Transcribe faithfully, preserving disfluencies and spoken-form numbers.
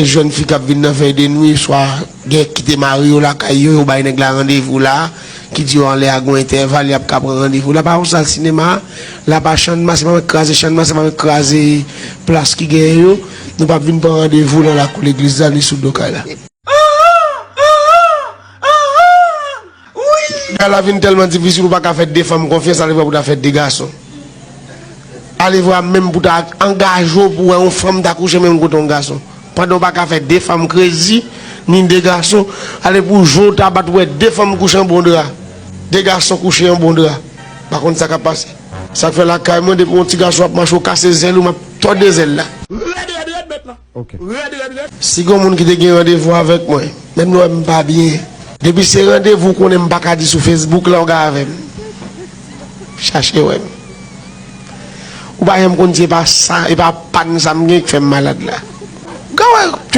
Jèn fi k ap vin nan vèy de nwi, swa gen ki te mari yo lakay yo, yo bay nèg la randevou la, ki di yo anlè a gon entèval, y ap ka pran randevou. La pa yon sal sinema, la pa chanm, se pa mwen k kraze chanm, se pa mwen k kraze plas ki genyen yo. Nou p ap vin pran randevou nan lakou legliz la, ni sou do kay la. Bagay la vin tèlman difisil, ou pa ka fè de fanm konfyans, alevwa pou ta fè de gason. Alevwa menm pou ta angaje w pou wè yon fanm ta kouche menm kote yon gason. Pandan w pa ka fè de fanm krezi, ni de gason, ale pou jwe w ta bat wè de fanm kouche yon bon dra. De gason kouche yon bon dra. Pa konn sa k ap pase. Sa k fè lakay mwen, depi yon ti gason ap mache, w kase zèl ou, m ap tòde zèl la. Rèd, rèd, rèd, mèt la. Ok. Rèd, rèd, rèd. Si gon moun ki te gen randevou avèk mwen, menm lè m pa byen, depi se randevou konnen m pa ka di sou Facebook la, w ka avè m. Chache wè m. Ou pa janm konn si e pa sa, e pa pàn sa m gen ki fè m malad la. Ou ka wè